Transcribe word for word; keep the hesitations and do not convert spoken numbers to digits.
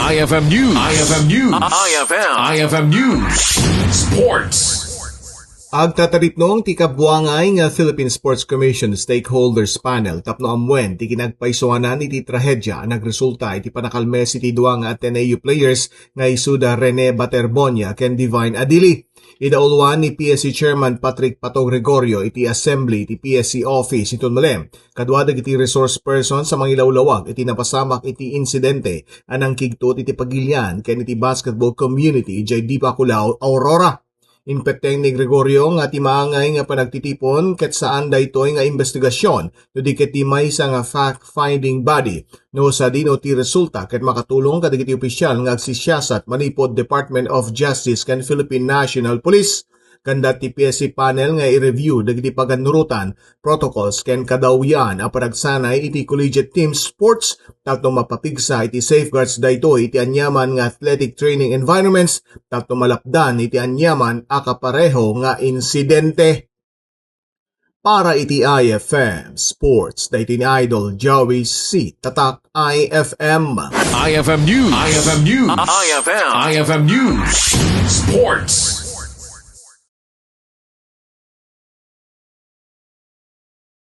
I F M News. I F M News. I F M. I F M News. Sports. Agtataripnong ti kabuangay nga Philippine Sports Commission Stakeholders Panel tapno ammuen ti kinagpaysuanan iti trahedya a nagresulta iti panakalmes iti dua nga Ateneo players nga isuda Rene Baterbonia ken Divine Adili. Idauluan ni P S C Chairman Patrick Pato Gregorio iti assembly iti P S C office iton Malem, kadua dagiti resource persons a mangilawlawag iti napasamak iti insidente a nangkigtot iti pagilian ken iti basketball community idiay Dipaculao, Aurora. Impekteng ni Gregorio nga ti maangay nga panagtitipon ket saan daytoy nga imbestigasyon no di ket ti maysa nga fact-finding body no sadino ti resulta ket makatulong kadagiti opisyal nga agsisiasat manipud Department of Justice ken Philippine National Police. Kanda ti P S C panel nga i-review dagiti pagannurotan, protocols ken kadawyan a panagsanay iti collegiate team sports tapno mapapigsa iti safeguards daytoy iti aniaman nga athletic training environments tapno malapdan iti aniaman a kapareho nga insidente. Para iti I F M Sports, daytoy ni Idol Joey C. Tatak I F M. I F M News. I F M News. I F M. I F M News. Sports.